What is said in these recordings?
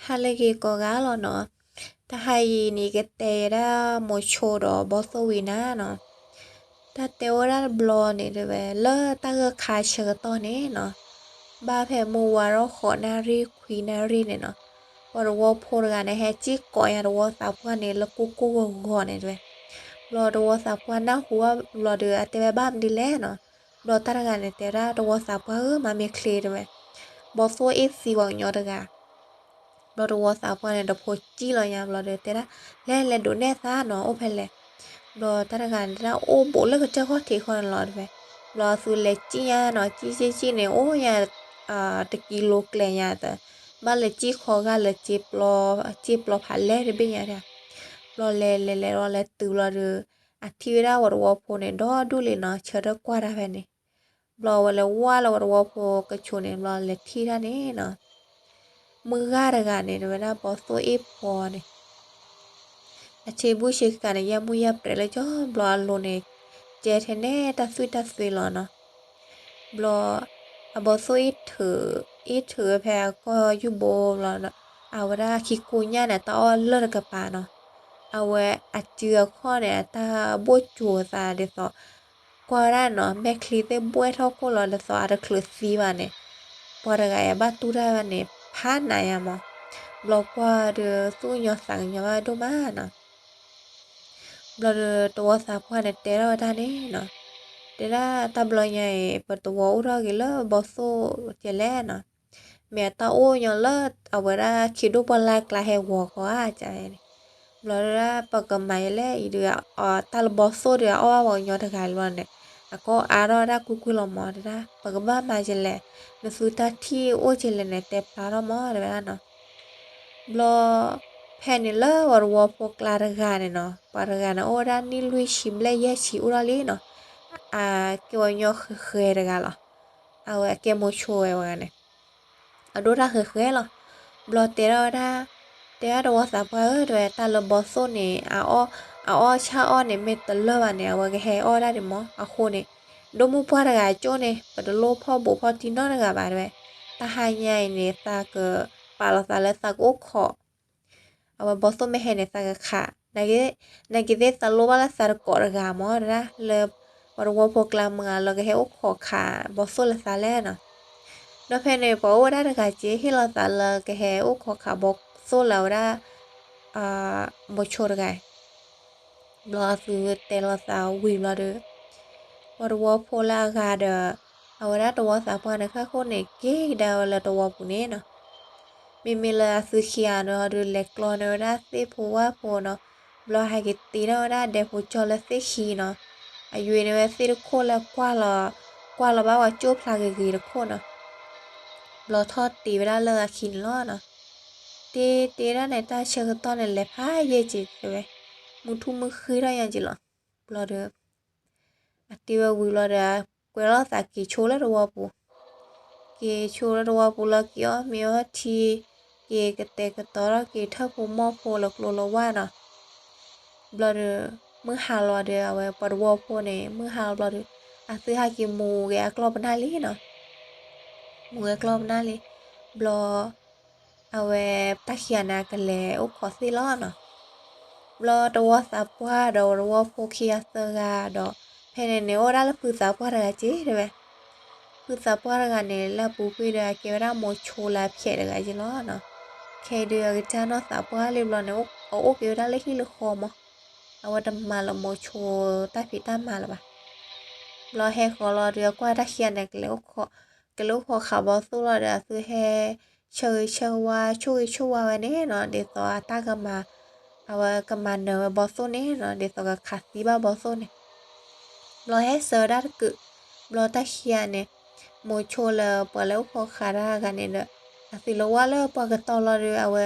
ဟါလၢအဂ့ၤကိးဂၤလီၤနီၤ. တဟါအံၤန့ၣ် ယကတဲဒၣ်မိၤဆိဒီးဘီသိၣ်ဝံၤနၤနီၤ. တၢ်တဲအိၣ်ဝဲဒၣ်တဘျီန့ၣ်တဲဝဲ လၢတၢ်ဂၢၢ်ခါဆၢကတီၢ်န့ၣ်နီၤ, ဘၣ်ဖဲမုၢ်ဝါထီၣ်ဃိးနၣ်ရံၣ်ခွံနၣ်ရံၣ်န့ၣ်နီၤ, ပှၤသဝီဖိတဂၤန့ၣ် ဟဲစံၣ်ကိးညါသဝီသးပှၢ်န့ၣ် လၢကိၢ်ကိၢ်ဂီၤဂီၤန့ၣ်တဲဝဲ. ဘျီသဝီသးပှၢ်နၢ်ဟူဘၣ်ဘျီဒီး အတဲဝဲဘၣ်မနုၤလဲၣ်နီၤ. ဘျီတၢ်တဂၤန့ၣ် တဲဒၣ်သဝီသးပှၢ်ဧၢ မၤမ့ၢ်ချ့တဲဝဲ, ဘီသိၣ်အ့ၣ်သံပှၤကညီတဂၤ. ဘျီသဝီသးပှၢ်န့ၣ် တဖိစံၣ်လီၤညါဘျီဒီး တဲဒၣ် လဲၤလဲၤဒိးနဲၣ်သးနီၤ အိၣ်ဖဲလဲၣ်. ဘျီတၢ်တဂၤန့ၣ် တဲဒၣ်အိၣ်ဘူးလၢကစၢၢ်ခီၣ်ထံးခီန့ၣ်လီၤတဲဝဲ. ဘျီအသုလဲၤစံၣ်ညါနီၤ, စံၣ်စံၣ်စံၣ်န့ၣ် အိၣ်ညါ တကံလိကျဲညါတၢ်, ဘၣ်လၢစံၣ်ခီဂာ်လၢ စ့ပျီဖးလဲၢ်တဘ့ၣ်ညါတၢ်. ဘျီလဲၤလဲၤလဲၤလီၤလဲၤတုၤဘျီဒီး အထံၣ်ဝဲဒၣ်ပှၤသဝီဖိန့ၣ် ဒီဒူၣ်လံနီၤ, ဆၢထၢၣ်ကွၢ်တၢ်ဖဲန့ၣ်. ဘျီဝဲလဲၤဝဲလၢပှၤသဝီဖိကဆိးန့ၣ် ဘျီလဲၤထံၣ်တၢ်န့ၣ်နီၤ, မုၢ်ဂၢ်တဂၤန့ၣ် တဲဝဲဒၣ်ဘီသိၣ်အ့ၣ်ဖိန့ၣ် အဆ့ဘူၣ်ဆ့ကၤန့ၣ် ယဲၢ်မူၣ်ယဲၢ်ပြဲးလၢကၠီဘျီအလိၤန့ၣ် ကဲထဲန့ၣ်တၢ်သွံၣ်တၢ်သွဲလီၤနီၤ. ဘျီ အဘီသိၣ်အ့ၣ်ထုး အ့ၣ်ထုးဝဲဖဲအကီၢ်ယူၢ်ဘိဘျီဒီး အဝဲဒၣ်ခံကိညၣ်န့ၣ် တၢ်အီၣ်လၢာ်တကပၤနီၤ. အဝဲအစုအခီၣ်န့ၣ် အတၢ်ဘိၣ်ကၠိၤသးဒ်သိး ကွၢ်ဝဲဒၣ်နီၤ မဲာ်ချံသ့ၣ်ဘှဲၣ်ထီၣ်ခိၣ်လီၤဒ်သိးအတချုးသံဘၣ်န့ၣ်, ပှၤတဂၤအံၤဘၣ်တူၢ်တၢ်ဘၣ်န့ၣ် ဖးနးယါမး. ဘျီကွၢ်ဒီးသူၣ်ကညီၤသးကညီၤဘၣ်ဒိၣ်မးနီၤ. ဘျီဒီးသဝီသးပှၢ်န့ၣ် တဲထီၣ်ဝဲဒၣ်န့ၣ်နီၤ, တဲဒၣ်တၢ်ဘျီညါအံၤ ပသဝီအိၣ်ထီၣ်က့ၤလၢဘီသိၣ်ကဲလဲၣ်နီၤ, မ့ၢ်အတၢ်အိၣ်ညီလၢအဝဲဒၣ်ခံဒိၣ်ပှၢ်လၢ်ကျါဟဲဂီၤကီဧါန့ၣ်. ဘျီဒၣ်ပကမၤယလဲၣ်အံၤဒီး တၢ်လၢဘီသိၣ်ဒီးအအီၣ်ဘၣ်ပှၤကညီတဂၤလီၤန့ၣ်, အကအါထီၣ်ဝဲဒၣ်ကွ့ၢ်ကွ့ၢ်လီၤမး တဲဒၣ် ပကဘၣ်မၤယလဲၣ်, နသုတၢ်ထံၣ်အိၣ်ကဲလဲၣ်န့ၣ် တဲဖျါထီၣ်မး တဲဝဲဒၣ်နီၤ. ဘျီ ဖဲန့ၣ်လၢပှၤသဝီဖိကျါတဂၤန့ၣ်နီၤ, ပှၤတဂၤန့ၣ် အိၣ်ဝဲဒၣ်နံၣ်လွံၢ်ဆံဘျဲၣ်ယဲၢ်ဆံအိၣ်ထီၣ်လံနီၤ, အကဲပှၤကညီဃဲဃဲတဂၤလီၤ. အဝဲအကဲမိၤဆိဝဲဝဲန့ၣ် အဒိၣ်တၢ်ဃဲဃဲလီၤ. ဘျီတဲထီၣ်ဝဲဒၣ်, တဲဒၣ်သဝီသးပှၢ်ဧၢ တဲဝဲ တၢ်လၢဘီသိၣ်န့ၣ် အအီၣ်ဆၣ်အီၣ်န့ၣ် မ့ၢ်တလၢာ်ဘၣ်န့ၣ် အဝဲကဟဲအီၣ်ဒၣ်ဒံးမး, အဃိန့ၣ် ဒိၣ်မုၢ်ပှၢ်တဂၤကၠိန့ၣ် ပတလိၣ်ဖီၣ်ဘူးဖီၣ်တံၢ်နီတဂၤဘၣ်တဲဝဲ, တဟါညါအံၤန့ၣ် သးကပာ်လီၤသးလၢသးကအိၣ်ခိး အဝဲဘီသိၣ်မ့ၢ်ဟဲန့ၣ် သးကခး, နာ်က့သးလိၣ်ဘၣ်လၢသးတကိးတဂၤမး တဲဒၣ် လၢပှၤသဝီဖိကျါမုၢ်ဂၤလၢကဟဲအိၣ်ခိးခး ဘီသိၣ်လၢသးလဲၣ်နီၤ. ဒီးဖဲန့ၣ် ပှၤအိၣ်ဝဲဒၣ်တဂၤက့ ဟ့ၣ်လီၤသးလၢကဟဲအိၣ်ခိးခးဘီသိၣ်လၢအဝဲဒၣ် မိၤဆိတဂၤ ဘျီအသုတဲလီၤသးဝံၤဘျီဒီး ပှၤသဝီဖိလၢအဂၤဒီး အဝဲဒၣ်သဝီသးပှၢ်န့ၣ် ဃၣ်ဃိန့ၣ် က့ၤကဒါဝဲလၢသဝီပူၤန့ၣ်နီၤ. မ့မ့ၢ်လၢအသုခံဂၤဒီး ဒုးလဲၤကျီန့ၢ်ဝဲဒၣ်သ့ၣ်ဖိဝၣ်ဖိနီၤ, ဘျီဟဲက့ၤတ့ထီၣ်ဝဲဒၣ်ဒဲဖိကၠီလၢသ့ၣ်ခံနီၤ, အယွ့န့ၢ်ဝဲသ့ၣ်တခိၣ်လၢကွၢ်လီၤ, ကွၢ်လီၤဘၣ်ဝဲကၠိဖျါဂ့ၤဂ့ၤတခိၣ်နီၤ. ဘျီထီၣ်တ့ဝဲဒၣ်လၢအခံန့ၣ်လီၤနီၤ. တ့တ့ဒၣ်န့ၣ် တၢ်ဆၢကတီၢ်န့ၣ် လဲၤဖးယံာ်က့ၤတဲဝဲ, မုၢ်ထူၣ်မုၢ်ဃ့ထီၣ်ညါက့ၤလီၤ. ဘျီဒီး အတ့ဝဲဝံၤဘျီဒီး ကွဲးလီၤသးက့ၤဆိလၢသဝီပူၤ, က့ၤဆိလၢသဝီပူၤလီၤ က့ၤအီၣ်မ့ၤအီထံ, က့ၤကတဲာ်ကတီၤထီၣ်က့ၤထၢၣ်ဖိမီၢ်ဖိလၢကျိလၢဝၢ်နီၤ. ဘျီဒီး မုၢ်ဟါလီၤဒီး အဝဲပှၤသဝီဖိန့ၣ် မုၢ်ဟါလီၤဘျီဒီး အသုဟဲက့ၤမူၤက့ၤအကျီၢ်ပနၢ်လံနီၤ. မူၤက့ၤအကျီၢ်ပနၢ်လံ, ဘျီ အဝဲတၢ်ခံဂၤန့ၣ် ကလဲၤအိၣ်ခိးသ့ၣ်လီၤနီၤ. ဘျီသဝီသးပှၢ်ဒီးသဝီဖိခံဂၤသၢဂၤဒီး ဖဲန့ၣ်န့ၣ် အိၣ်ဝဲဒၣ်လၢဖုသးပှၢ်တဂၤက့ၤတဲဝဲ. ဖုသးပှၢ်တဂၤန့ၣ် လၢအပူၤကွံာ်ဒီး အကဲဝဲဒၣ်မိၤဆိလၢအဖျဲးတဂၤက့ၤလီၤနီၤ. ခဲအံၤဒုး အကစၢ်နီၢ်သးပှၢ်လံဘျီန့ၣ် အအိၣ်က့ၤဝဲဒၣ်လၢဟံၣ်လၢဃီမး, အဝဲတမၤလၢၤမိၤဆိတၢ်ဖံးတၢ်မၤလၢၤဘၣ်. ဘျီဟဲဃီၤလီၤဒီး အကွၢ်တၢ်ခံဂၤန့ၣ် ကလဲၤအိၣ်ခိး ကလဲၤအိၣ်ခိးခးဘီသိၣ်လီၤဒီး အသုဟဲ ဆၢဂ့ၤဆၢဝါ ဆိၣ်ဂ့ၤဆိၣ်ဝါဝဲန့ၣ်နီၤ, ဒ်သိးအတၢ်ကမၤ အဝဲကမၤနၢၤဝဲဘီသိၣ်န့ၣ်နီၤ, ဒ်သိးကခးသံဘၣ်ဘီသိၣ်န့ၣ်. ဘျီဟဲဆှၢဝဲဒၣ်တကုာ်, ဘျီတၢ်ခံဂၤန့ၣ် မိၤဆိလၢပှၤလၢအိၣ်ခိးခးတၢ်ဂၤန့ၣ်ဒီး အသုးလၢဝၢ်လၢပှၤကတီၤလီၤဒီး အဝဲ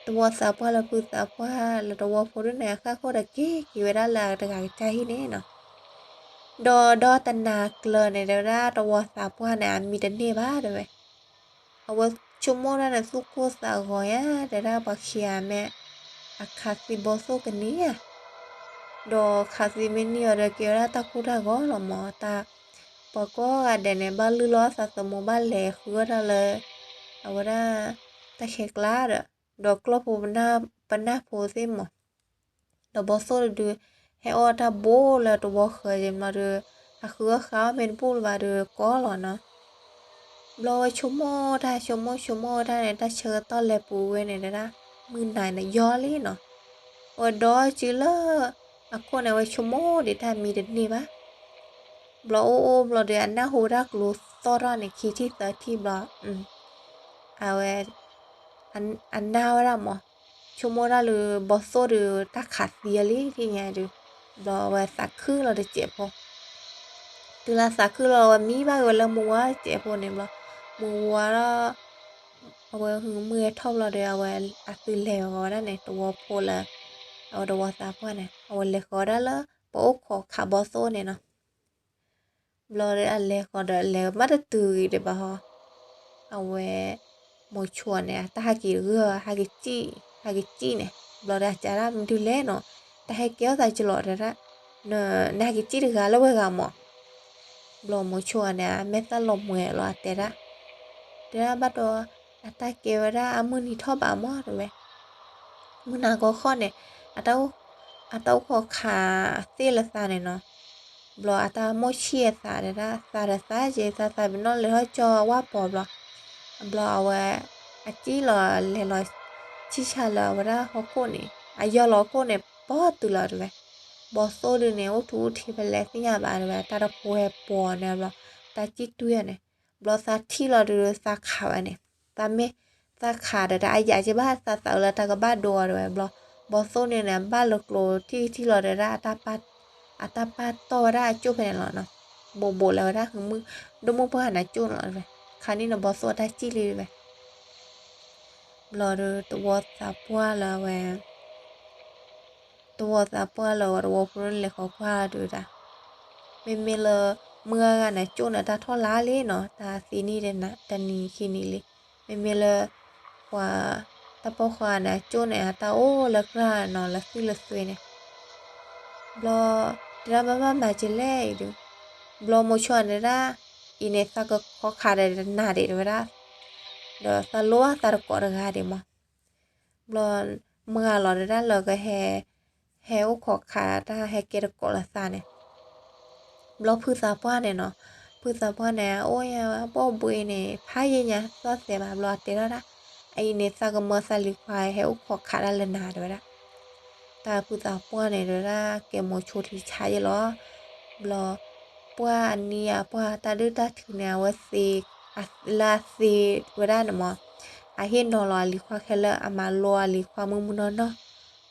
သဝီသးပှၢ်လၢဖုသးပှၢ်လၢသဝီဖိဒ်န့ၣ် အဃၣ်ဃိဒီးက့ၤက့ၤဝဲဒၣ်လၢအတဂၤကစၢ်ဟံၣ်န့ၣ်နီၤ. ဒီးဒီတနၤကျၢၤန့ၣ် တဲဝဲဒၣ်သဝီသးပှၢ်န့ၣ် အမံတန့ၢ်ဘၣ်တဲဝဲ. အဝဲဆိကမိၣ်ဒၣ်န့ၣ် သူၣ်ကိၢ်သးဂီၤယါ တဲဒၣ်ပှၤခံဂၤမ့ၢ် အခးသံဘီသိၣ်ကန့ၢ်ဧါ, ဒီးခးသံမ့ၢ်န့ၢ်အီၤဒီး ကဲဝဲဒၣ်တၢ်ကိၢ်တၢ်ဂီၤလီၤမး, တၢ် ပှၤကိးဂၤဒဲးန့ၣ် ဘၣ်လုၢ်လီၤသးသမူ ဘၣ်လဲၤဃုအီၣ်တၢ်လၢ အဝဲဒၣ် တၢ်ဆဲးကျါဒီး ဒီးကျီၢ်ဖိပနၢ်ဖိသ့ၣ်မး, ဒီးဘီသိၣ်တဒု ဟဲအီၣ်တၢ်ဘိလၢတဝီဃၢၤက့ၤဘျီဒီး ဟးဃုအီၣ်ဃုအီၣ်မ့ၢ်တဘူၣ်လၢၤဘၣ်ဒီးကီလီၤနီၤ. ဘျီဝဲဆိကမိၣ်တၢ် ဆိကမိၣ်ဆိကမိၣ်ဝဲဒၣ်န့ၣ် တၢ်ဆၢကတီၢ်လဲၤပူၤဝဲန့ၣ်ဒၣ် မုၢ်နၤန့ၣ်ယီၤလံနီၤ. အဝဲဒီစုလၢအခိၣ်န့ၣ် အဝဲဆိကမိၣ်ဒံးတၢ်မံတန့ၢ်ဘၣ်. ဘျီအိၣ်အိၣ်ဘျီဒီး အနၢ်ဟူတၢ်ကျိသီၣ်ထီၣ်န့ၣ် ခံထံၣ်သၢထံၣ်ဘျီ, အဝဲ အနၢ်ဝဲဒၣ်မး, ဆိကမိၣ်ဒၣ်လၢဘီသိၣ်ဒီးတၢ်ခးသံအီၤလံ ထံၣ်ညါဒီး, ဘျီအဝဲသးခုလီၤတစဲးဖိ, တုၤလၢသးခုလီၤ အဝဲမံဘၣ်က့ၤဝဲလၢမုၢ်ဝါတစဲးဖိန့ၣ်ဘျီ, မုၢ်ဝါဒီး အဝဲမုၢ်ဂဲၤထီၣ်ဘျီဒီး အဝဲအသုလဲၤဝဲဒၣ်န့ၣ် တဝီဖိလၢ အဝဲတဝီသးပှၢ်န့ၣ် အဝဲလဲၤဃီၤဝဲဒၣ်လၢ ပအိၣ်ခိးခးဘီသိၣ်န့ၣ်နီၤ. ဘျီဒီးအလဲၤဃီၤဒီးလဲၤမးတတုၤဂ့ၤဒံးဘၣ်ဟီ, အဝဲ မိၤဆိန့ၣ် အတၢ်ဟဲက့ၤတဂၢၢ် ဟဲက့ၤစံၣ် ဟဲက့ၤစံၣ်န့ၣ်, ဘျီဒီးအစံးဒၣ် မနုၤလဲၣ်နီၤ, တၢ်ဟဲကဲထီၣ်သးကလီၤတဲဒၣ်, နဟဲက့ၤစံၣ်တဂၤလၢဝဲဂၤမး. ဘျီမိၤဆိန့ၣ် အမဲာ်သၣ်လီၤမှဲၤလီၤ အတဲဒၣ်, တဲဒၣ်ဘၣ်ဒီး အတၢ်ကဲဝဲဒၣ်အမုၢ်နံၤထီၣ်ဘးမးတဲဝဲ, မုၢ်နၤကီၢ်ခီန့ၣ် အတၢ်အိၣ်ခိးခးသ့ၣ်လၢသးန့ၣ်နီၤ. ဘျီအတၢ်မိၣ်ဆံၣ်အသးတဲဒၣ် သးဒီးသးက့ၤ သးသးပ့ၤနီၣ်လဲၤထီၣ်ကၠီဝၣ်ပီၤဘျီ, ဘျီအဝဲ အစံၣ်လီၤလဲၤလီၤ ဆံၣ်ဆါလၢအဝဲဒၣ်ဟီၣ်ခိၣ်န့ၣ် အယီၢ်လီၤဟီၣ်ခိၣ်န့ၣ် ပီၢ်တုၤလီၤတဲဝဲ, ဘီသိၣ်ဒုန့ၣ် အိၣ်ထူအိၣ်ထံဖဲလဲၣ်သ့ၣ်ညါဘၣ်တဲဝဲ တၢ်တဖိဟဲပီၤန့ၣ်ဘျီ, တၢ်စံၣ်တွံၢ်အီၤန့ၣ်, ဘျီသးထံၣ်လီၤဒုးသးခးဝဲန့ၣ်, သးမ့ၢ် သးခးဒီးတၢ်အယးက့ဘၣ် သးသးအုးလၢတၢ်ကဘၣ်ဒိအီၤတဲဝဲဘျီ, ဘီသိၣ်န့ၣ်န့ၣ် ဘၣ်လၢကျိၤထံၣ်ထံၣ်လီၤတဲဒၣ် အတၢ်ပာ်တီၢ်ဝဲဒၣ်အကၠိၣ်ဖဲန့ၣ်လီၤနီၤ, ဘိးဘိးလၢဝဲဒၣ် မုၢ်ဒိၣ်မုၢ်ပှၢ်နၤကၠိၣ်န့ၣ်လီၤတဲဝဲ, ခါန့ၣ်နီၤ ဘီသိၣ်အတၢ်စံၣ်လံတဲဝဲ ဘျီဒီးတဝီသးပှၢ်လၢအဝဲ တဝီသးပှၢ်လၢအဝဲတဝီဖိန့ၣ်လဲၤဃီၤကွၢ်ဒုးဒၣ်, မ့မ့ၢ်လၢ မုၢ်အဂၤန့ၣ် ကၠိၣ်န့ၣ် တၢ်ထီၣ်လါလံနီၤ, တၢ်သံနံၣ်တနံၤခံနံၤလံ, မ့မ့ၢ်လၢ ပှၤ တၢ်ပိာ်ခွါန့ၣ် အကၠိၣ်န့ၣ် အတၢ်အိၣ်လၢကြၢးနီၤ လၢသွံၣ်လၢသွဲန့ၣ် ဘျီ တဲဒၣ်ဘၣ်ဘၣ်မၤကလဲၣ်အံၤဒုး, ဘျီမိၤဆိန့ၣ်ဒၣ်, အံၤန့ၣ်သးကခီခးဒီးတနၤဒံးတဲဝဲဒၣ်, ဒီးသးလိၣ်ဘၣ်သးတကိးတဂၤဒံးမး, ဘျီ မုၢ်ဂၤလီၤတဲဒၣ်လၢကဟဲ ဟဲအိၣ်ခိးခးတၢ်ဟဲကဲတကိးလၢသးန့ၣ် ဘျီဖုသးပှၢ်န့ၣ်နီၤ, ဖုသးပှၢ်န့ၣ် အအိၣ်ညါဘီၣ်ဘှံးန့ၣ် ဖးယံာ်ညါသီၣ်သဲးဘၣ် ဘျီအတဲထီၣ်ဒၣ်, အအံၤန့ၣ် သးကမၢသးလံၤခွါဟဲအိၣ်ခိးခးတၢ်လၢနၤတဲဝဲဒၣ်, တၢ်ဖုသးပှၢ်န့ၣ်တဲဒၣ် ကဲမိၤဆိထံဆါယဲလီၤ, ဘျီ ပှၢ်အနံၤအပှၢ်တၢ်ဒုၣ်တၢ်ထုးန့ၣ် အဝဲသ့ လၢအသ့ဝဲဒၣ်န့ၣ်မး, အဟ့ၣ်နီၤလီၤအလံၤခွါခဲလၢာ် အမၤလိအလံၤခွါမုၢ်မုၢ်နီၢ်နီၢ်,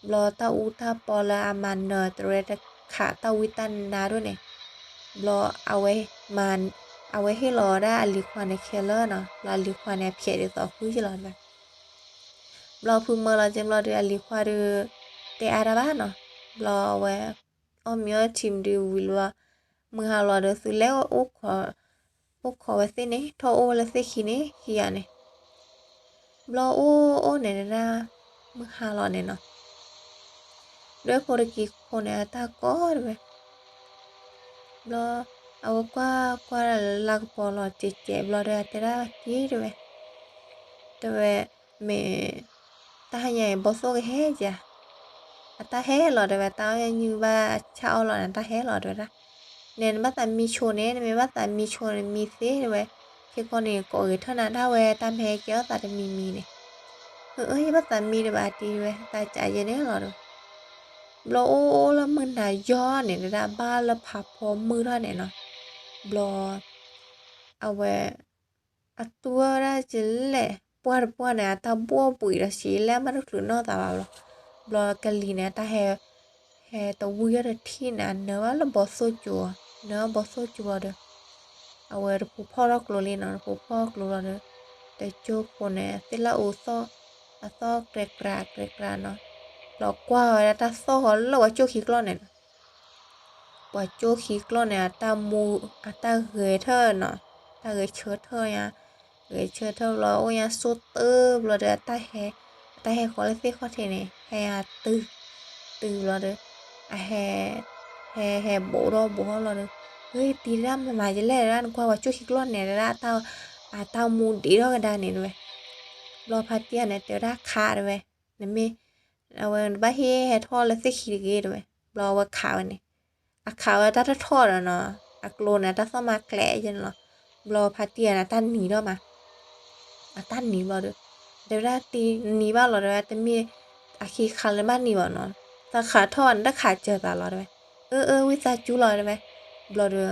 ဘျီတၢ်အူတၢ်ပီလၢအမၤနၢၤတရဲတခးတၢ်ဝံတၢ်နါဒိၣ်န့ၣ်, ဘျီ အဝဲဟ့ၣ်လီၤဝဲဒၣ်အလံၤခွါန့ၣ်ခဲလၢာ်နီၤ, ဘျီအလံၤခွါန့ၣ် အဖျဲးဒ်သိးဖုယဲလီၤတဲဝဲ, ဘျီဖုမၢလီၤက့ဘျီဒီး အလံၤခွါဒီး တဲအါတၢ်ဘၣ်နီၤ, ဘျီအဝဲ အီၣ်မ့ၤအီထံမးဒုးဝံၤလီၤ, မုၢ်ဟါလီၤဒီး သုလဲၤ အိၣ်ခိးဝဲသ့ၣ်န့ၣ် ထီၣ်အိၣ်ဝဲလၢသ့ၣ်ခံန့ၣ် ခံဂၤန့ၣ်, ဘျီအိၣ်အိၣ်န့ၣ်ဒၣ် မုၢ်ဟါလီၤန့ၣ်နီၤ, ဒွဲၣ်ဖိတက့ၤခိၣ်န့ၣ် အတၢ်ကီတဲဝဲ, ဘျီ အဝဲကွၢ်ကွၢ်ဒၣ်လၢလါကပီၤလီၤစဲးစဲးဘျီဒီး အတဲဒၣ်က့တဲဝဲ, တဲဝဲ မ့ၢ် တၢ်ဟါညါအံၤ ဘီသိၣ်ကဟဲဧါ, အတၢ်ဟဲလီၤတဲဝဲ တၢ်အီၣ်ညၣ်ညုၢ်ဘၣ်ဆၣ်အီၣ်လီၤန့ၣ် တၢ်ဟဲလီၤတဲဝဲဒၣ်, နဲနဘၣ်သးမံဆိန့ၣ် နမ့ၢ်ဘၣ်သးမံဆိန့ၣ်မံသ့တဲဝဲ, ခဲကီန့ၣ် ကိးဂဲၤထၢၣ်နၤဒၣ်ဝဲ တၢ်မ့ၢ်ဟဲကဲထီၣ်သးတမံၤမံၤန့ၣ်, အၢ ယဘၣ်သးမံတဘၣ်တဲဝဲ တၢ်ကးယဲန့ၣ်လီၤတဲဝဲ, ဘျီအိၣ်အိၣ်လၢမုၢ်နၤယီၤန့ၣ်ဒၣ် ဘၣ်လၢဖးဖီမုၢ်ထီၣ်န့ၣ်နီၤ, ဘျီ အဝဲ အတူၢ်ဝဲဒၣ်ကလဲၣ် ပှၢ်တပှၢ်န့ၣ် အတၢ်ဘီၣ်ဘှံးဒီး ဆံးလဲၣ်မးတချုးနီၢ်သးဘၣ်ဘျီ, ဘျီကလံၤန့ၣ် အတၢ်ဟဲ ဟဲတဝံထီၣ်တထံၣ်န့ၣ် အနၢဘၣ်လၢဘီသိၣ်ကၠိ, နၢဘၣ်ဘီသိၣ်ကၠိဘျီဒီး အဝဲတဖိဖီၣ်ထီၣ်ကျိလံနီၤ, တဖိဖီၣ်ကျိလီၤဒီး တကၠိဖိန့ၣ် သ့ၣ်လၢအူသီၣ် အသီၣ်ကြဲးကြးကြဲးကြးနီၤ, ဘျီကွၢ်ဝဲဒၣ်တၢ်သီၣ်ဃီလၢပှၤကၠိခံကျီၢ်န့ၣ် ပှၤကၠိခံကျီၢ်န့ၣ် အတၢ်မူ အတၢ်ဂဲၤထၢၣ်နီၤ, တၢ်ဂဲၤဆၢထၢၣ်ညါ, ဂဲၤဆၢထၢၣ်ဘျီ အိၣ်ညါဆိတၢၢ်ဘျီဒီး အတၢ်ဟဲ အတၢ်ဟဲဃီလၢသ့ၣ်ခီၣ်ထံးန့ၣ် ဟဲညါတုၤ တုၤဘျီဒီး အဟဲ ဟဲဟဲဘိးထီၣ်ဘိးထီၣ်ဘျီဒီး ဂ့ၤတံၤဒၣ် မၤမၤယလဲၣ်ဒၣ် နကွၢ်ပှၤကၠိခံကျီၢ်န့ၣ်ဒၣ် အတၢ်မူဒံးထီၣ်ကဒါန့ၣ်တဲဝဲ, ဘျီဖါတံၢ်ဂၤန့ၣ် တဲဝဲဒၣ်ခးတဲဝဲ, နမ့ၢ် အဝဲဘၣ်ဟ့ၣ်ဟဲထီၣ်လၢသ့ၣ်ခံတဂ့ၤတဲဝဲ, ဘျီအဝဲခးဝဲန့ၣ်, အခးဝဲတၢ်ထီၣ်ထီၣ်ဒီးနီၤ, အကျိန့ၣ် အတၢ်သီၣ်မၤကျဲယဲန့ၣ်လီၤ. ဘျီဖါတံၢ်ဂၤန့ၣ် အတၢ်နံၤထီၣ်မး, အတၢ်နံၤဘျီဒီး, တဲဝဲဒၣ်တံၢ်နံၤဘၣ်လီၤတဲဝဲ, တမ့ၢ်အခံခါလၢဘၣ်နံၤဘၣ်နီၤ, သးခးထီၣ်န့ၣ် တၢ်ခးစၢၤသးလီၤတဲဝဲ, အၢ အၢ ဝံသးစူၤလီၤတဲဝဲ, ဘျီဒီး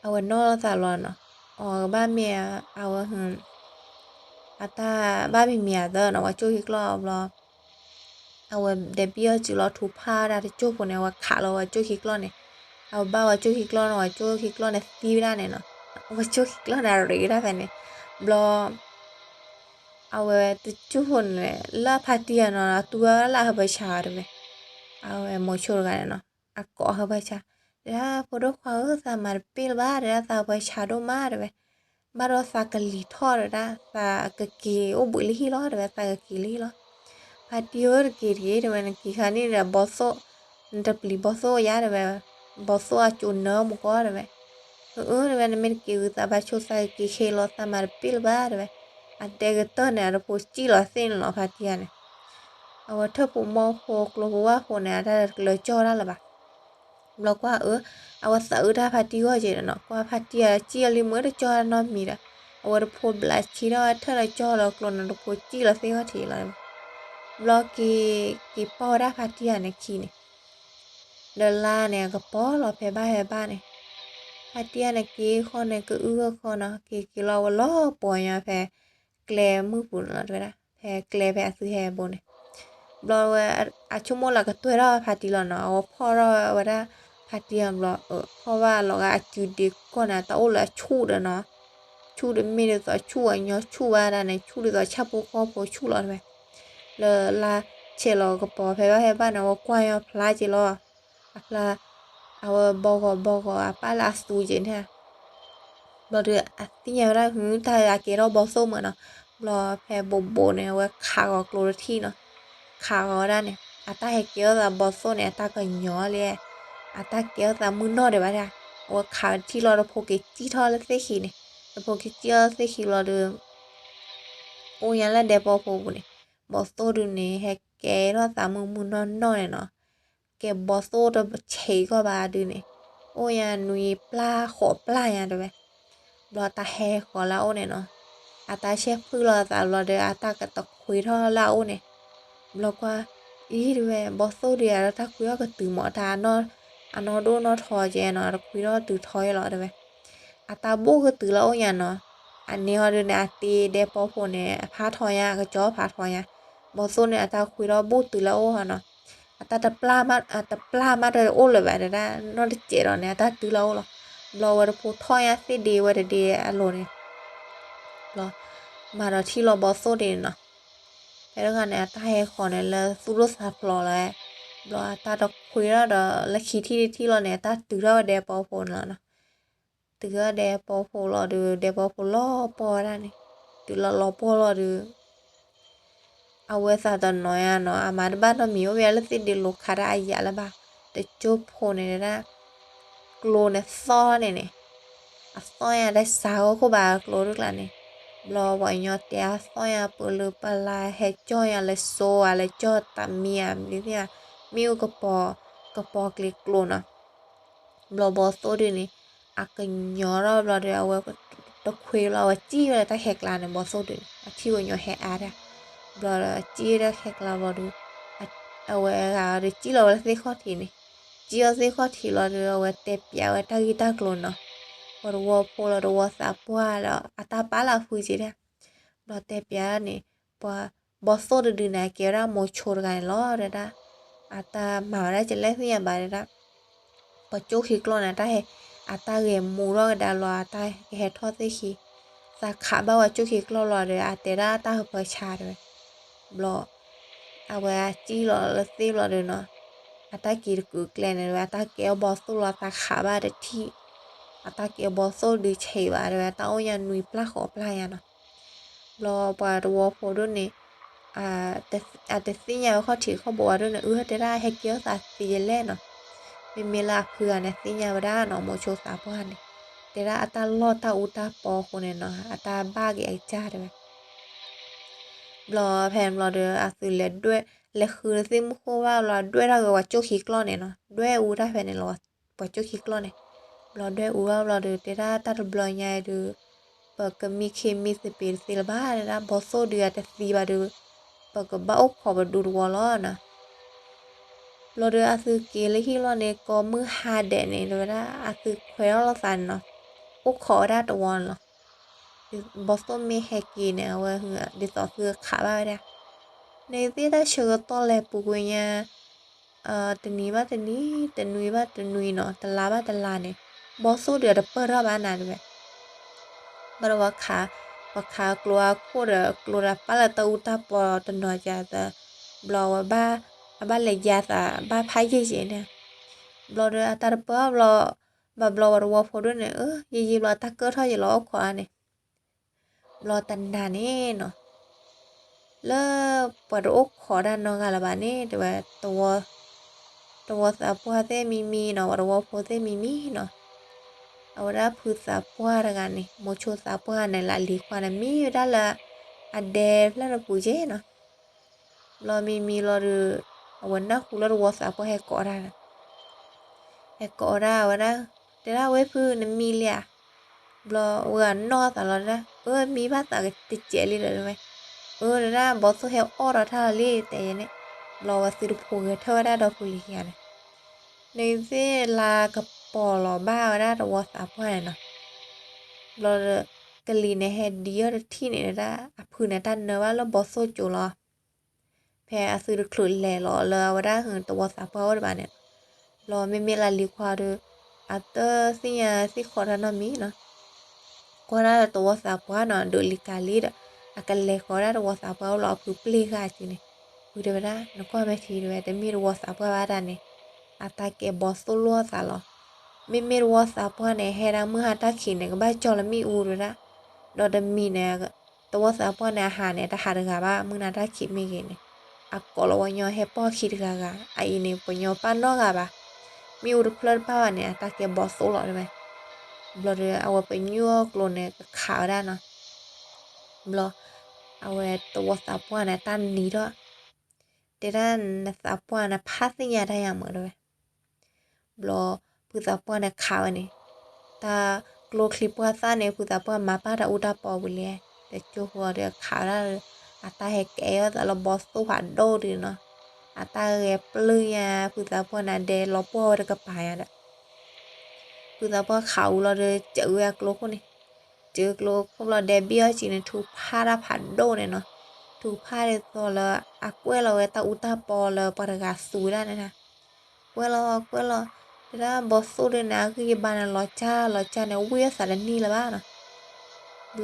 အဝဲနီၢ်လိာ်သးလီၤနီၤ, အီၤကဘၣ်မ့ၢ် အဝဲ အတၢ်ဘၣ်မံၤမံၤအသၢနီၤ, ဝဲကၠိၣ်ခံကျီၢ်ဘျီ အဝဲဒဲးဘံၣ်အီၣ်စုလီၤထူဖးဒၣ်တကၠိၢ်ဖိန့ၣ် အဝဲခးလီၤဝဲကၠိၣ်ခံကျီၢ်န့ၣ်, အဝဲဘၣ်ဝဲကၠိၣ်ခံကျီၢ်န့ၣ် ဝဲကၠိၣ်ခံကျီၢ်န့ၣ်သံဝဲဒၣ်န့ၣ်နီၤ, ဝဲကၠိၣ်ခံကျီၢ်န့ၣ်ရ့းဝဲဒၣ်ဖဲန့ၣ်, ဘျီ အဝဲတကၠိၢ်ဖိန့ၣ် လၢဖါတံၢ်ဂၤနီၤ အတူၢ်ဘၣ်ဝဲဒၣ်လၢအဟၢဖၢဆါတဲဝဲ, အဝဲမိၤဆိတဂၤန့ၣ်နီၤ အကိးဟၢဖၢဆါ, တဲဒၣ်ဖိဒိၣ်ခွါဧၢ သးမၤတပ့ၢ်လၢၤဘၣ် တဲဒၣ်သးဟၢဖၢဆါဒိၣ်မးတဲဝဲ, ဘၣ်ဒီးသးကလံၤထီၣ်တဲဒၣ် သးကက့ၤအိၣ်ဘှံးလၢဟံၣ်လီၤတဲဝဲ, သးကက့ၤလၢဟံၣ်လီၤ. ဖါတံၢ်ဧၢ တက့ၤတက့ၤတဲဝဲ, နက့ၤခါန့ၣ်ဒီးဘီသိၣ်, နတပျံၤဘီသိၣ်ယါတဲဝဲ, ဘီသိၣ်အကၠိနၢမူကီၢ်တဲဝဲ, အၢ အၢ တဲဝဲ နမ့ၢ်တက့ၤဝံၤသးဘၣ်ဆိသးကက့ၤခဲလီၤ သးမၤတပ့ၢ်လၢၤဘၣ်တဲဝဲ, အတဲကတၢၢ်န့ၣ် အတဖိစံၣ်လီၤသ့ၣ်န့ၣ်လီၤ ဖါတံၢ်ဂၤန့ၣ် အဝဲထၢၣ်ဖိမီၢ်ဖိကျိဖိဝၣ်ဖိန့ၣ် အတၢ်တလၢကၠီၢ်တၢ်လၢၤဘၣ်. ဘျီကွၢ်အၢ, အဝဲသးအုးတၢ်ဖါတံၢ်ဂီၢ်က့ၤဒီးနီၤ, ကွၢ်ဖါတံၢ်အစံၣ်အီၤလံမ့ၢ်တကၠီၢ်တၢ်နီတမံၤဒီး, အဝဲတဖိဘျးဆံထီၣ်ဝဲထၢၣ်လၢကၠီၢ်လၢကျိန့ၣ် တဖိစံၣ်လီၤသ့ၣ်ဂီၢ်ထံးလီၤ. ဘျီက့ၤ, က့ၤပီၢ်ဝဲဒၣ်ဖါတံၢ်ဂၤန့ၣ်ခံန့ၣ်, ဒီးလါန့ၣ် အကပီၤလီၤဖဲဘၣ်ဖဲဘၣ်န့ၣ်, ဖါတံၢ်ဂၤန့ၣ်က့ၤဃီန့ၣ် ကအုၣ်ဂၢၢ်ဃီနီၤ, က့ၤက့ၤလီၤဝဲလီၤပှီၤညီဖဲ ကျဲမုၢ်ပူၤန့ၣ်လီၤတဲဝဲဒၣ်, ဖဲကျဲဖဲအသုဟဲဘိန့ၣ် ဘျီဝဲ အဆိကမိၣ်လၢကတွဲထီၣ်ဖါတံၢ်လီၤနီၤ, အဝဲဖီၣ်ထီၣ်ဝဲဒၣ်ဖါတံၢ်အဘျီ, ဖီၣ်ဘၣ်လီၤဂာ်အစုဒ့ကီၢ်န့ၣ် တၢ်အိၣ်လၢအဆူၣ်ဒီးနီၤ, ဆူၣ်ဒီးမ့ၢ်ဒ်သိးဆူၣ်အညီ ဆူၣ်ဘၣ်ဒၣ်န့ၣ် ဆူၣ်ဒ်သိးဆၣ်ဖိကီၢ်ဖိဆူၣ်လီၤတဲဝဲ, လၢလါဆဲးလီၤကပီၤဖဲဘၣ်ဖဲဘၣ်န့ၣ် အဝဲကွၢ်ညီဖျါက့ၤလီၤ, အဖျါ အဝဲဘီဂီၤဘီဂီၤအပၢ်လၢအသူက့ၤန့ၣ် ဘျီဒီးအသ့ၣ်ညါဝဲဒၣ်ဟု တၢ်အကဲထီၣ်ဘီသိၣ်မးနီၤ, ဘျီဖဲဘိးဘိးန့ၣ် အဝဲခးဂီၤကျိတထံၣ်နီၤ, ခးဂီၤဝဲဒၣ်န့ၣ် အတၢ်ဟဲကဲထီၣ်သးဘီသိၣ်န့ၣ် အတၢ်ကညီၤလံ, အတၢ်ကဲထီၣ်သးမုၢ်နီၢ်ဒံးဘၣ်ဒၣ်, အဝဲခးဝဲတထံၣ်လီၤ တဖိက့ၤစံၣ်ထီၣ်လၢသ့ၣ်ခံန့ၣ်, တဖိက့ၤစံၣ်ထီၣ်လၢသ့ၣ်ခံဘျီဒီး အိၣ်ညါလၢဒဲပီဖိပူၤန့ၣ်, ဘီသိၣ်ဒုန့ၣ် ဟဲကဲထီၣ်သးမုၢ်မုၢ်နီၢ်နီၢ်န့ၣ်နီၤ, ကဲဘီသိၣ်တဆံးကီၢ်ဘၣ်ဒုန့ၣ်, အိၣ်ညါနွံပျၢ်ဃိးပျၢ်ညါတဲဝဲ, ဘျီတၢ်ဟဲဃီၤလၢအအိၣ်န့ၣ်နီၤ, အတၢ်ဆဲးဖုၣ်လီၤသးဘျီဒီး အတၢ်ကတခွ့ထီၣ်လၢအအိၣ်န့ၣ်, ဘျီကွၢ်, အံၤတဲဝဲ ဘီသိၣ်ဒု အတၢ်ခွ့ထီၣ်ကတုၤမး တၢ် အနီၢ်ဒိၣ်နီၢ်ထီကဲနီၤ တခွ့ထီၣ်တုၤထီအံၤလီၤတဲဝဲ, အတၢ်ဘိၣ်ကတုၤလၢအအိၣ်ညါနီၤ, အန့ၣ်ဟီဒုန့ၣ် အတ့ဒဲပီဖိန့ၣ် အဖးထီညါ အကစီၤဖးထီညါ, ဘီသိၣ်န့ၣ် အတၢ်ခွ့ထီၣ်ဘိၣ်တုၤလၢအအိၣ်ဟီနီၤ, အတၢ်တပျၢ်မး တပျၢ်မးတအိၣ်လၢၤဘၣ်တဲဒၣ် နီၢ်တစဲးဒီးန့ၣ် အတၢ်တုၤလၢအအိၣ်လီၤ, ဘျီဝဲတဖိထီၣ်ညါသ့ၣ်ဒ့ဝဲတဒ့အလိၤန့ၣ် ဘျီ မၤဒီးထံၣ်လီၤဘီသိၣ်ဒ်န့ၣ်နီၤ, ဖဲတဂၤန့ၣ် အတၢ်ဟဲဃီၤန့ၣ် လၢသူၣ်ဒိၣ်သးဖျိးလီၤ, ဘျီအတၢ်တခွ့ထီၣ်ဒီး လၢခံထံၣ်တထံၣ်လီၤန့ၣ် အတၢ်တုၤထီၣ်ဝဲဒဲပီဖိန့ၣ်လီၤနီၤ, တုၤထီၣ်ဒဲပီဖိလီၤဒီး ဒဲပီဖိလီၤပှီၢ်ဝဲဒၣ်န့ၣ်, တုၤလီၤလီၤပှီၢ်လီၤဒီး အဝဲသးတနီၤညါနီၤ အမၤတဘၣ်နီတမံၤ အိၣ်ဝဲလၢသ့ၣ်ဒ့လိၤခးတၢ်အယၤလၢၤဘၣ်, တကၠိၢ်ဖိန့ၣ်ဒၣ် ကျိန့ၣ်သီၣ်န့ၣ်န့ၣ်, အသီၣ်ညါတစးဂီၢ်ခိၣ်ဘၣ်ကျိဒုကျါန့ၣ်, ဘျီပှၤကညီတဲအသီၣ်ညါပၢၢ်လၢပလၢ် ဟဲကၠီၣ်ညါလၢစိဧါ လၢကၠီၣ်တၢ်မံဧါမ့ၢ်သ့ၣ်ဧါ, မ့ၣ်အူကပီၤ ကပီၤကျ့ကျိနီၤ ဘျီဘီသိၣ်ဒုန့ၣ် အကညီၤထီၣ်ဘျီဒီး အဝဲတခွ့ဘျီ အဝဲစံၣ်ဝဲလၢတၢ်ခဲကျါန့ၣ် ဘီသိၣ်ဒုန့ၣ် အထံၣ်ပှၤကညီဟဲအါဒၣ်, ဘျီဒီးစံၣ်ဝဲတၢ်ခဲကျါဘျီဒီး အဝဲဂၤဒီးစံၣ်လီၤဝဲလၢသ့ၣ်ခီၣ်ထံးန့ၣ်, စံၣ်လီၤသ့ၣ်ခီၣ်ထံးလီၤဒီး အဝဲတဲပျးဝဲတၢ်ဂ့ၢ်တၢ်ကျိၤနီၤ, ပှၤတဝီဖိလီၤ တဝီသးပှၢ်လီၤ အတၢ်ပာ်လၢအဖုက့ၤဒၣ် ဘျီတဲပျးန့ၣ်, ပှၤဘီသိၣ်တဒုန့ၣ် အကဲဝဲဒၣ်မိၤဆိတဂၤန့ၣ်လီၤ တဲဒၣ်, အတၢ်မၤဝဲဒၣ်ကလဲၣ်သ့ၣ်ညါဘၣ်တဲဒၣ်, ပှၤကၠိၣ်ခံကျီၢ်န့ၣ် တၢ်ဟဲ, အတၢ်ဂဲၤမူထီၣ်ကဒါလီၤ အတၢ်ကဟဲထီၣ်သ့ၣ်ခံ, သးခးဘၣ်ပှၤကၠိၣ်ခံကျီၢ်လီၤဒီး အတဲဒၣ်တၢ်ဟၢဖၢဆါတဲဝဲ, ဘျီ အဝဲအစံၣ်လီၤလၢသ့ၣ်ဘျီဒီးနီၤ, အတၢ်က့ၤတကုာ်ကျဲန့ၣ်ဝဲ အတၢ်ကဲအီၣ်ဘီသိၣ်လီၤ သးခးဘၣ်တထံၣ်, အတၢ်ကဲအီၣ်ဘီသိၣ်ဒုးဆံးဘၣ်တဲဝဲ တၢ်အိၣ်ညါနွံပျၢ်ဃိးပျၢ်ညါနီၤ, ဘျီပှၤတဝီဖိဒိၣ်န့ၣ် အတသ့ၣ်ညါဝဲခီၣ်ထံးခီၣ်ဘိဝဲဒၣ်န့ၣ် အၢ တဲဒၣ်ဟဲကဲထီၣ်သးသ့လဲၣ်နီၤ, မ့မ့ၢ်လၢအဖုဂၤန့ၣ်သ့ၣ်ညါဝဲဒၣ်နီၤ မိၤဆိသးပှၢ်န့ၣ်, တဲဒၣ်အတၢ်လီၢ်တၢ်အူတၢ်ပီအဃိန့ၣ်နီၤ အတၢ်ဘၣ်က့ၤအကစၢ်တဲဝဲ, ဘျီဖဲန့ၣ်ဘျီဒီး အသုလဲၤဒွဲၣ် လဲၤဃုသ့ၣ်မုၢ်ဃိၣ်ဘၣ်ဘျီ ဒွဲၣ်ထီၣ်က့ၤပှၤကၠိၣ်ခံကျီၢ်န့ၣ်နီၤ, ဒွဲၣ်အူတၢ်ဖဲန့ၣ်လီၤ, ပှၤကၠိၣ်ခံကျီၢ်န့ၣ်. ဘျီဒွဲၣ်အူဘၣ်ဘျီဒီး တဲဒၣ်တၢ်တဘျီညါအံၤဒီး ပကမံခ့မံသပ့ၤတသ့လၢၤဘၣ်, တဲဒၣ်ဘီသိၣ်ဒုးအတသံဘၣ်ဒီး ပကဘၣ်အိၣ်ခိးပဒူသဝီလီၤနီၤ. ဘျီဒီးအသုက့ၤလၢဟံၣ်လီၢ်န့ၣ် ကိးမုၢ်ဟါဒဲးန့ၣ် တဲဝဲဒၣ် အသုခွဲးထီၣ်လိာ်သးန့ၣ်နီၤ, အိၣ်ခိးဝဲဒၣ်သဝီန့ၣ်လီၤ. ဘီသိၣ်မ့ၢ်ဟဲက့ၤန့ၣ် အဝဲ ဒ်သိးသုခးဘၣ်ဝဲဒၣ်, န့ၣ်သ့ၣ်တၢ်ဆၢကတီၢ်လဲၤပူၤကွံာ်ညါ တနံၤဘၣ်တနံၤ, တနွံဘၣ်တနွံနီၤ, တလါဘၣ်တလါန့ၣ် ဘီသိၣ်ဒုးအတပၢၢ်ထီၣ်ဘၣ်နၤတဲဝဲ. ဘၣ်ဒီး ပှၤခးကျိအခိၣ်ဒီး ကျိဒီးပာ်လၢတၢ်အူတၢ်ပီတနီၤကသး, ဘျီဝဲ အဘၣ်လဲၤယါသးဘၣ်ဖးယံာ်က့ၤန့ၣ်, ဘျီဒီးအတၢ်တပၢၢ်ဘျီ, ဘၣ်ဘျီဝဲတဝီဖိဒိၣ်န့ၣ် အၢ ယံာ်ယံာ်ဘျီတၢ်ကၢၣ်ထီၣ်ယံာ်လီၤအိၣ်ခိးဧါန့ၣ်. ဘျီတနၤန့ၣ်နီၤ လၢပှၤတအိၣ်ခိးတၢ်နီတဂၤလၢၤဘၣ်န့ၣ် တဲဝဲ, တဝီသးပှၢ်သ့ၣ်မံမံနီၤ, ပှၤတဝီဖိသ့ၣ်မံမံနီၤ, အဝဲဒၣ်ဖုသးပှၢ်တဂၤန့ၣ် မိၤဆိသးပှၢ်န့ၣ် လၢအလံၤခွါန့ၣ် မံဝဲဒၣ်လၢအဒဲဖျၢၣ်တပူၤက့နီၤ. ဘျီမံမံလီၤဒီး အဝဲနၢ်ဟူလၢတဝီသးပှၢ်ဟဲကိးတၢ် ဟဲကိးဒၣ်ဝဲဒၣ်, တဲဒၣ်ဝဲဖုနမံလံဧါ. ဘျီဝဲအနီၢ်သးလီၤတဲဒၣ် အၢ မံဘၣ်သးတစဲးလံဒီးတဲဝဲ, အၢ တဲဒၣ်ဘီသိၣ်ဟဲအီၣ်ဒီးတၢ်လီၤလံတဲယဲန့ၣ်. ဘျီဝဲသုတဖိးဂဲၤထၢၣ်ဝဲဒၣ်ဒီဖုလံၤခံဂၤန့ၣ်, န့ၣ်သ့ၣ်လၢကပီၤလီၤဘၣ်ဝဲဒၣ်တဝီသးပှၢ်န့ၣ်နီၤ. ဘျီဒီး ကလံၤန့ၣ်ဟဲဒံးအီၣ်တထံၣ်န့ၣ်ဒၣ် အဖုန့ၣ်တၢ်နၢဘၣ်လၢဘီသိၣ်ကၠိလီၤ. ဖဲအသုတချုးလဲၤလီၤလၢအဝဲဒၣ်တဝီသးပှၢ်အိၣ်တဘၣ်န့ၣ်, ဘျီမ့မ့ၢ်လၢလံၤခွါဒီး အတသ့ၣ်ညါသ့ၣ်ဃီတၢ်နီတမံၤနီၤ. ကွၢ်ဒၣ်တဝီသးပှၢ်နီၤ ဒိးလံကၤလံဒီး အကလဲၤဃီဒၣ်တဝီသးပှၢ်အိၣ်လီၤအဖုပျ့ၢ်ဃာ်က့န့ၣ်, ဖုတဲဝဲဒၣ် နကွၢ်မဲာ်ထံတဲဝဲ တမ့ၢ်တဝီသးပှၢ်ဘၣ်တၢ်န့ၣ်, အတၢ်ကဲဘီသိၣ်လိာ်သးလီၤ. မ့မ့ၢ်တဝီသးပှၢ်န့ၣ် ဟဲဒၣ်မုၢ်ဟါတၢ်ခံးန့ၣ် ကဘၣ်ကၠီလၢမ့ၣ်အူတဲဝဲဒၣ်, ဒီးတမံၤန့ၣ် တဝီသးပှၢ်န့ၣ် အဟးန့ၣ် တဟးတဂၤဘၣ် မုၢ်နၤတၢ်ခံးမ့ၢ်ဂ့ၤန့ၣ်, အကိးလီၤဝဲညီဟဲပိာ်ခံတဂၤဂၤ, အအံၤန့ၣ် ပညီပာ်နီတဂၤဘၣ်, မ့ၣ်အူတဖျၢၣ်တပၣ်ဘၣ်န့ၣ် အတၢ်ကဲဘီသိၣ်လီၤတဲဝဲ. ဘျီဒီး အဝဲပညိၣ်အကျိၤန့ၣ် ကခးဝဲဒၣ်နီၤ. ဘျီ အဝဲတဝီသးပှၢ်န့ၣ် တၢ်နံၤထီၣ်, တဲဒၣ်နသးပှၢ်နဖးသ့ၣ်ညါတၢ်ယါမးတဲဝဲ. ဘျီ ဖုသးပှၢ်န့ၣ်ခးဝဲန့ၣ်, တၢ်ကျိချံပှၢ်သၣ်န့ၣ် ဖုသးပှၢ်မၤပာ်တၢ်အူတၢ်ပီပူၤလံ, တကၠိဃီဒီးခးဝဲဒၣ်, အတၢ်ဟဲကဲအီၣ်သးလၢဘီသိၣ်ဖးဒိၣ်ဒုးနီၤ, အတၢ်ဂဲၤပျုၢ်ညါ ဖုသးပှၢ်န့ၣ် ဒဲလီၤပှီၢ်ဝဲတကပၤညါဒီး ဖုသးပှၢ်ခးအူလီၤဒီး စၢၤဝဲအကျိခိၣ်န့ၣ်, စၢၤကျိခိၣ်ဘျီဒဲဘံၣ်အီၣ်စံးန့ၣ် ထူဖးတၢ်ဖးဒိၣ်န့ၣ်နီၤ, ထူဖးဒ်သိးလၢ အကွဲၢ်လီၤဝဲတၢ်အူတၢ်ပီလၢပှၤတဂၤသူဝဲဒၣ်န့ၣ်, ကွဲၢ်လီၤကွဲၢ်လီၤ, တဲဒၣ်ဘီသိၣ်ဒုးန့ၣ် အဂံၢ်အဘါန့ၣ် လီၤကၢ်လီၤကၢ်န့ၣ် ဝံၣ်အီၣ်သးတနံၣ်လၢၤဘၣ်နီ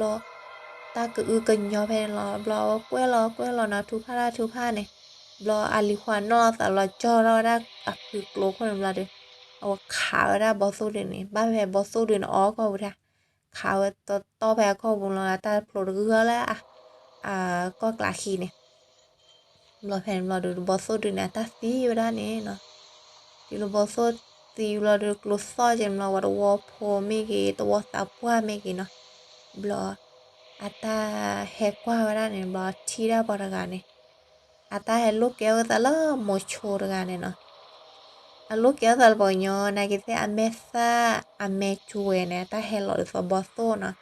ၤ. ဘျီ တၢ်ကအုကညီဖဲန့ၣ်လီၤ, ဘျီအဝဲကွဲၢ်လီၤကွဲၢ်လီၤနီၤ ထူဖးတၢ်ထူဖးန့ၣ်, ဘျီအလံၤခွါနီၣ်လီၤသးလီၤကၠီထီၣ်ဝဲဒၣ်အဖုကျိခိၣ်န့ၣ်ဘျီဒီး အဝဲခးဝဲဒၣ်ဘီသိၣ်ဒုးန့ၣ် ဘၣ်ဖဲဘီသိၣ်ဒုးန့ၣ် အီၣ်ကီၢ်ပူၤတၢ်, ခးဝဲတီတီဖဲအကီၢ်ပူၤလီၤ တၢ်ဖျိးတဂုၢ်လၢ အကီၢ်ကျးခံန့ၣ်, ဘျီဖဲန့ၣ်ဘျီဒီး ဘီသိၣ်ဒုးန့ၣ် အတၢ်သံဝဲဒၣ်န့ၣ်နီၤ. တုၤလၢဘီသိၣ်သံဘျီဒီး ကျိသီၣ်က့ၤန့ၣ်ဘျီ ဝဲတဝီဖိမ့ၢ်ဂ့ၤ တဝီသးပှၢ်မ့ၢ်ဂ့ၤနီၤ, ဘျီ အတၢ်ဟဲကွၢ်ဝဲဒၣ်န့ၣ် ဘျီထံၣ်ဒၣ်ပှၤတဂၤန့ၣ် အတၢ်ဟဲလိၣ်ကဲအီၣ်သးလၢမိၤဆိတဂၤန့ၣ်နီၤ. အလိၣ်ကဲအီၣ်သးလၢပှၤကညီ နာ်က့သ့ၣ်အမဲာ်သၣ် အမဲာ်ကွဲၤန့ၣ် အတၢ်ဟဲလီၤဒ်သိးဘီသိၣ်နီၤ.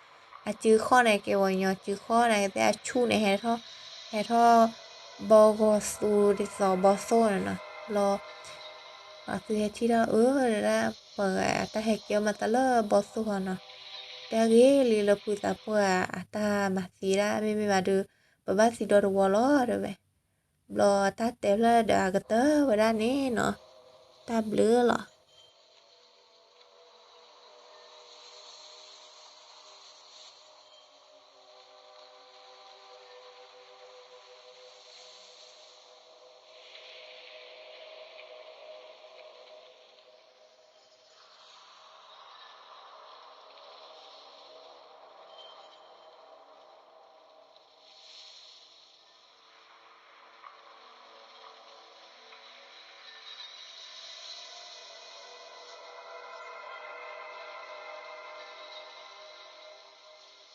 အစုခီၣ်န့ၣ် ကဲပှၤကညီစုခီၣ် နာ်က့သ့ၣ်အဆူၣ်န့ၣ် ဟဲထီၣ် ဟဲထီၣ် ဘီဂီၤသူဒ်သိးဘီသိၣ်န့ၣ်နီၤ. ဘျီ အသုဟဲထံၣ်ထီၣ်အၢ ဒၣ် ပှၤဂၤအတၢ်ဟဲကဲအီၣ်မးသးလၢဘီသိၣ်ဃီနီၤ. တဲဂ့ၤလံလၢဖုသးပှၢ်အတၢ်မၤသံဒၣ် မ့မ့ၢ်ဘၣ်ဒီး ပဘၣ်သံဒီတဝီလီၤတဲဝဲ. ဘျီတၢ်တဲဖျၢၣ်ဒီးအကတၢၢ်ဝဲဒၣ်န့ၣ်နီၤ. တၢ်ဘျုးလီၤ.